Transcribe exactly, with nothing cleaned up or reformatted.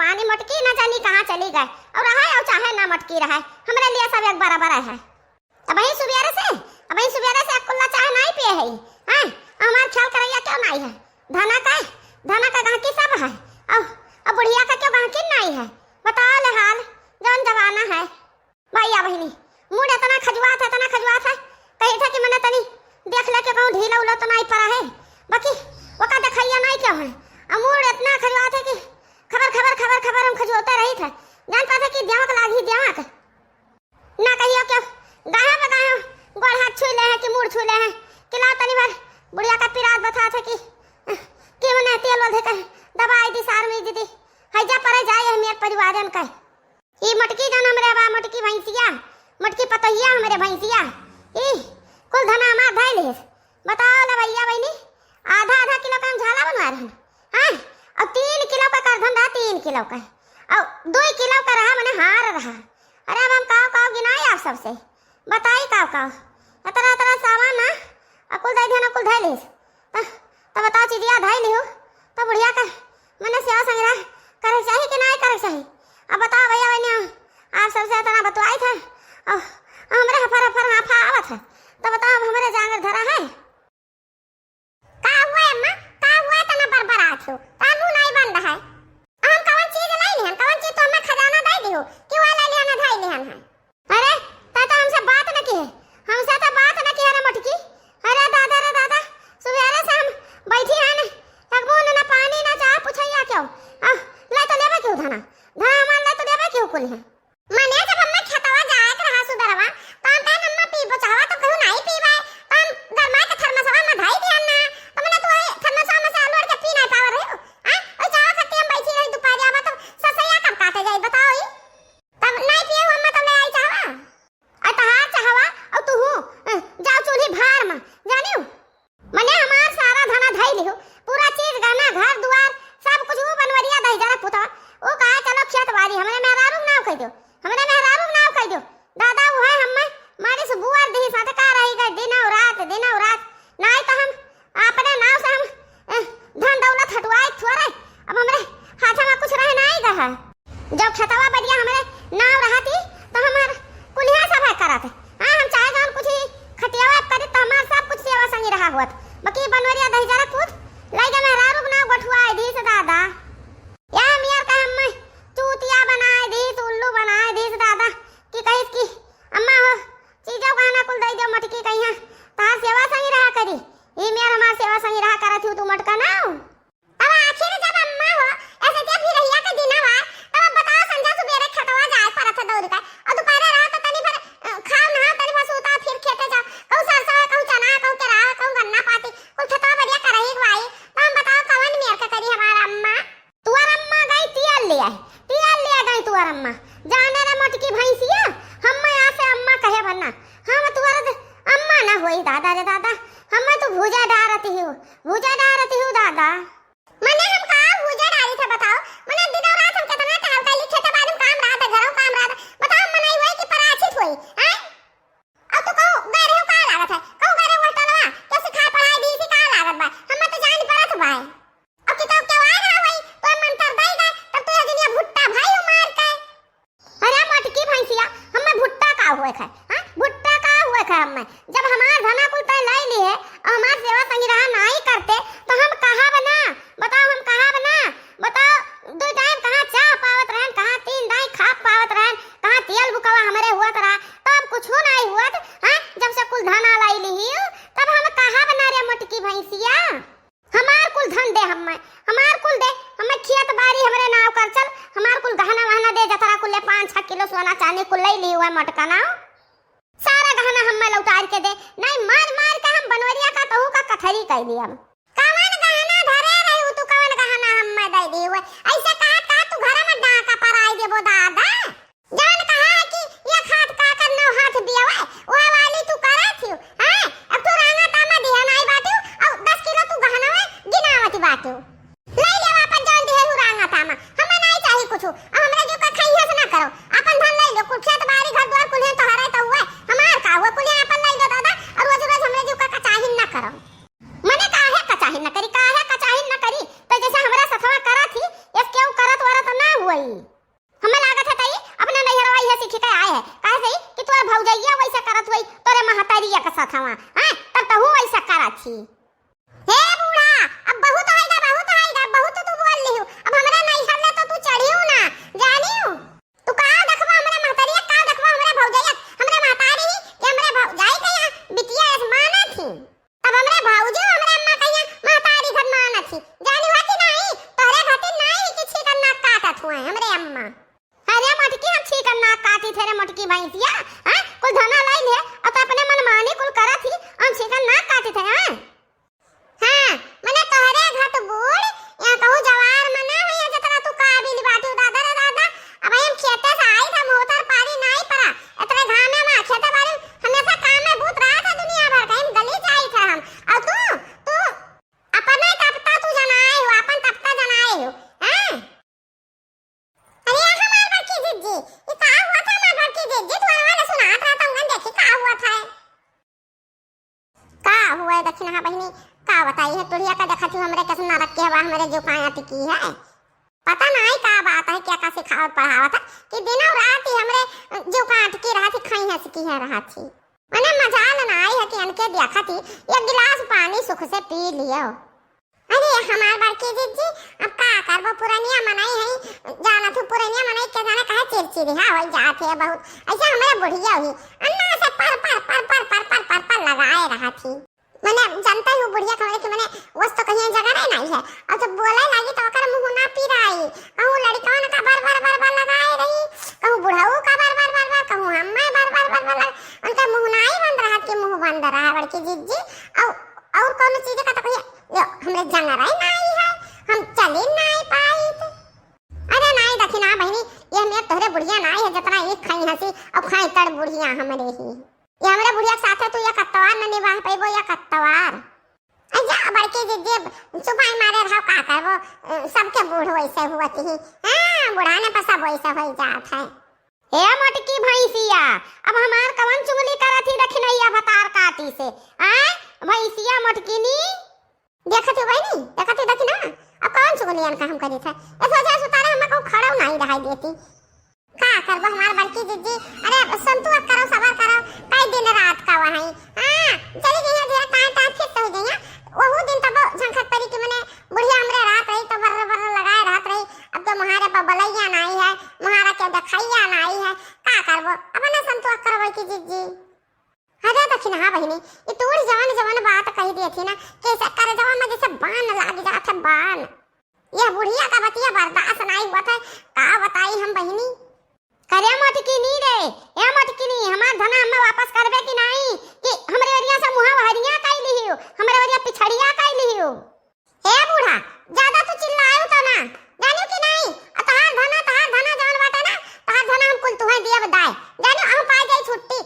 आनी मोटकी ना जानी कहाँ चली गए, और रहे और चाहे ना मोटकी रहे, हमरे लिए सब एक बराबर है। अबहीं सुबेरे से, अबहीं सुबेरे से अकुल्ला चाह नाई पिए है, हैं? हमार ख्याल करैया क्यों नाई है? धना का, धना का गहकी सब है, अब, अब बुढ़िया का क्यों गहकी नाई है? बताओ ले हाल, जौन जमाना है। भैया बहिनी, मूड इतना खजुआत है, इतना खजुआत है, कही था कि मने तनी देख ले के कहूँ ढीला उला तो नाई पड़ा है, बाकी ओका देखैया नाई क्यों है? अब मूड इतना खजुआत है कि खबर, खबर, खबर, खबर हम खजुआते रही थे, जान पाते कि दिमाग लागी दिमाग। ना कहियो क्यों, गाहे में गाहे गोड़ हाथ छुई ले हैं कि मूड़ छुई ले हैं कि लाओ तनी भर बुढ़िया का पिरात बथा थे कि, कि मने तेल ओल धे के दवाई दी, सार में दीदी, हैजा परे जाए है मेरे परिवारन का। ई मोटकी जौन हमरे बा, मोटकी भैंसिया, मोटकी पतोहिया हमरे भैंसिया, ई कुल धना हमार धै लिहिस। बताओ ले भैया बहिनी, आधा आधा किलो का हम झाला बनवा रहन, हाँ? और तीन किलो का करधन रहा, तीन किलो का, और दो किलो का रहा, मने हार रहा। अरे अब हम काव काव गिनाई आप सबसे, बताई काव काव, अतरा अतरा सामान ना, अकुल दे देना, अकुल धै लिहिस। त, त बताओ चिजिया धै लिहु, त बुढ़िया का मने सेवा संग्रह करे चाही कि नाई करे चाही? अब बताओ भैया बहिनी, आप सबसे इतना बतवाई था, और हमरे हफर हफर हाफा आवत है, त बताओ अब हमरे जांगर धरा है। का हुआ अम्मा, का हुआ इतना बरबरात हो? का मुंह नाई बंद है? हम कवन चीज लाई लिहन, कवन चीज तो हमें खजाना दे दियो कि वह लाई लिहन, धाई लिहन है। अरे, तै तो हमसे बात न किहे, हमसे तो बात न किहे रे मोटकी। अरे दादा, रे दादा, सुबेरे से हम बैठी हैं न, एक बूंद न पानी न चाह पुछैया क्यों? आ, ले तो लेबे क्यों धना? धना हमार ले तो लेबे क्यों कुल है? मने जब हमें खेतवा जाए के रहा सुबेरवा, तो हम कहे, "अम्मा, पीबो चाहवा?" तो कहू, "नहीं पीबे।" तो हम गरमाए के थर्मसवा में धई दिया ना, तो मने तू वही थर्मसवा में से आलू ओढ़ के पी नहीं पावे रही हो। आ, वही चावा खट्टी हम बैठी रही दोपहरिया में, तो ससैया कब काटे जाई, बताओ ई? तब नाई पिए हुआ, अम्मा, तब ले आई चाहवा। अ तहार चाहवा, अउ तुहू, अ, जाओ चूल्ही भार मा, जानियो? मने हमार सारा धना धई लिहो, पूरा चीज, गहना, घर, दुआर, सब कुछ ऊ बनवरिया दहिजरा पुतवा, ऊ कहा, "चलो खेत बारी, हमरे मेहरारू के नाव कह दियो, हमरे मेहरारू के नाव कह दियो।" दादा, ऊ है हम्मे मारी से बुआर दिही साथे का रही गए, दिन अउ रात, दिन अउ रात, नाई तो हम अपने नाव से हम, अ, धन दौलत हटवाए थोरे, अब हमरे हाथ में कुछ रहे नाई गए है। जब खेतवा बरिया हमरे नाव रहती, तो हमार कुलिया सब है करत। हाँ, हम चाहे जौन कुछ ही खटियावा करी, तो हमार सब कुछ सेवा संगी रहा होत। बाकी बनवरिया दहिजरा पूत, लइका मेहरारू के नाव गोठुआए दीस दादा। या मियर का हम्मे चूतिया बनाए दीस, उल्लू बनाए दीस दादा। कि कहिस कि अम्मा हो, चीजो गहना कुल दई दो मटकी कहिया, तहार सेवा संगी रहा करी। ई मियर हमार सेवा संगी रहा करत हूँ तू मटका नाव। तब आखिर जब अम्मा हो, ऐसे जब हिरहिया के दिना बा, तब अब बताओ, संझा सुबेरे खेतवा जाए परत है दौड़ के, और दोपहरे रहा तो तनी भर, अ, खाओ नहाओ, तनी भर सूता, फिर खेते जाओ, कहूँ सरसों है, कहूँ चना है, कहूँ केराव है, कहूँ गन्ना पाती, कुल खेतवा बढ़िया करही के बाई, तो हम बताओ कवन मेर के करी हमार अम्मा? तुअर अम्मा गई तियल ले आई, तियल ले गई तुअर अम्मा, जाने रे मोटकी भैंसिया, हम यहाँ से अम्मा कहे बनना, हम तुअर द-, अम्मा ना होई दादा रे दादा, हम तो भूजा डारती हूँ, भूजा डारती हूँ दादा। मने हम का भूजा डारी थे बताओ? मने दिनों रात हम कितना टहल कैली, खेते बाड़ी में काम रहत है, घरों काम रहत है। बताओ, मनई होई कि पराछित होई, हैं? अब तू कहूँ गए रहे का लागत है? कहूँ गए रहे होटलवा? के सिखा पढ़ाई दी थी का लागत बा? हमें तो जान पड़त बा। अब कि तो केवाए रहा होई, तो मंतर दई गए, तब तू ये दुनिया भुट्टा भाई उमार के। अरे मोटकी भैंसिया, हमें भुट्टा का हुए खाए, हाँ? भुट्टा का हुए खाए हमें? जब हमार धना कुल तय लाई ली है और हमार सेवा संगी रहा नाई करते, तो हम कहाँ बना? बताओ, हम कहाँ बना? बताओ, दो टाइम कहाँ चाह पावत रहन, कहाँ तीन दाई खा पावत रहन, कहाँ तेल बुकवा हमरे हुआ रहा, तो अब कुछ नाई हुआ, हाँ? जब से कुल धना लाई ली ही, तब हम कहाँ बना रे मोटकी भैंसिया? हमार कुल धन दे हम्मे, हमार कुल दे, हम्मे खेत बारी हमरे नाव कर चल, हमार कुल गहना वहना दे, जतरा कुल ले पाँच छह किलो सोना चांदी कुल ले ली हुआ मटका नाव। सारा गहना हम्मे लौटार के दे, नहीं मार मार के हम बनवरिया का तहू का कथरी कह ली हम। कवन गहना धरे रही तू, कवन गहना हम्मे दे दी हुए? ऐसे कहा कहा तू घर में डाका पर आई देबो दादा। जान कहा है कि एक हाथ का कर नौ हाथ दिया हुआ, वह वाली तू करे थी, हैं? अब तू रांगा तामा दिया नाई बाटी, और दस किलो तू गहना हुए गिनावती बाटी। ले ले वापस जान दिए हूँ रांगा तामा, हमें नाई चाहिए कुछ, अब हमरे जो का खाई है से ना करो, अपन धन ले लो, कुल खेत बाड़ी घर द्वार कुल है तो हरे तो हुए, हमार का हुआ, कुल है अपन ले लो दादा, और रोज रोज हमरे जो का, का चाहिए ना करो। मने काहे कचाहिन न करी, काहे कचाहिन न करी? तो जैसे हमरा सथवा करा थी, यस केहू हुआ है हमरे अम्मा। अरे मोटकी, हम छीकन नाक काटी थे रे मोटकी भैंसिया, हैं? कुल धना लाई ले, अब तो अपने मनमानी कुल करत ही, हम छीकन नाक काटी थे, हैं? हाँ, मने तोहरे घट बूढ़, यहाँ कहूँ जवार में ना हुई है, जितना तू काबिल बाटी, दादा रे दादा। अब हम खेते से आई था, मोटर पारी नाई परा, इतने घामे में खेते बारी हमेशा काम में बूत रहा था दुनिया भर का, हम गली जाई था हम। और तू, तू अपने तपता तू जनाए हो, अपन तपता जनाए हो, हैं? अरे हमार बड़की जिज्जी, ये का हुआ था हमार बड़की जिज्जी? तू आवाज सुनात रहा था, उंगन देखी का हुआ था। का हुआ है दखिनहा बहिनी, का बताई है, तुढ़िया का देखत ही हमरे कैसे नरक के हवा हमरे जो काया टिकी है। पता नहीं का बात है, क्या का सिखावत पढ़ावत है कि दिनों रात ही हमरे जो काट की रहा थी, खाई हंस की है रहा थी। मने मजाल ना आई है कि अनके देखत ही एक गिलास पानी सुख से पी लियो। अरे हमार बड़की जिज्जी, अब का करबो, पुरनिया मनई है, जानत हूँ पुरनिया मनई के जाने काहे चिरचिरी, हाँ, होई जात है बहुत। ऐसे हमरे बुढ़िया हुई, अन्ना से पर पर पर पर पर पर पर पर लगाए रहा थी। मने जानते हो बुढ़िया के हमरे कि मने वस तो कहीं जगह रहे नहीं है, और जब बोले लगी तो ओकर मुंह ना पिराई, कहूँ लड़कवन का बर बर बर बर लगाए रही, कहूँ बुढ़ऊ का बर बर बर बर, कहूँ हम्मे बर बर बर बर बर, उनका मुंह ना ही बंद रहा कि मुंह बंद रहा बड़की जिज्जी। और, और कौन चीज का तो कहीं यो, हमरे जंगराई नाई है, हम चली नाई पाइत। अरे नाई दखिनहा बहिनी, ये हमें तोहरे बुढ़िया नाई है, जितना एक खाई हंसी, अब खाई तड़ बुढ़िया हमरे ही। ये हमरे बुढ़िया के साथे तू एक अतवार न निभाह पइबो, एक अतवार। अरे जा, बड़की जिज्जी, चुपाई मारे रहो, का करबो, अ, सबके बूढ़ वैसे हुआ थी। हाँ, बुढ़ाने पर सब वैसे हो जात है। ए मोटकी भैंसिया, अब हमार कवन चुगली करत ही दखिनैया भतार काटी से? आय, भैंसिया मोटकिनी। देखत ही बहिनी, देखत ही दखिनहा, अब कवन चुगलियन का हम करी थे? ए सोझे सुतारे हमें कहूँ खड़ो नहीं रहाई देती। का करबो हमार बड़की जिज्जी? अरे संतुआ करो, सबर करो, कई दिन रात का वही। हाँ, चली गई है धीरे, टाइम टाइम फिर तो हो गई है। वहू दिन तब झंखट परी कि मने बुढ़िया हमरे रात रही तो बर्र बर्र लगाए रहत रही। अब तो मुहारे पर बलैया नाई है, मुहारा के देखैया नाई है, का करबो? अपने संतोष करबो की जिज्जी। अरे दखिनहा बहिनी, ई तोरी जवन जवन बात कही दिए थी ना, कैसे करजवा में जैसे बाण लाग जात है, बाण। यह बुढ़िया का बतिया बर्दाश्त नाई हुआ था, का बताई हम बहिनी। करे मोटकिनी रे, ए मोटकिनी, हमार धना हमें वापस करबे कि नाई? कि हमरे ओरिया से मुहा वहरिया काई लिहियो, हमरे ओरिया पिछड़िया काई लिहियो? हे बूढ़ा, ज्यादा तू चिल्लायो तो ना, जानियो कि नाई? आ तहार धना, तहार धना जवन बाटे ना, तहार धना हम कुल तुहे दियब दाय। जानियो, अहू पाई जाई छुट्टी,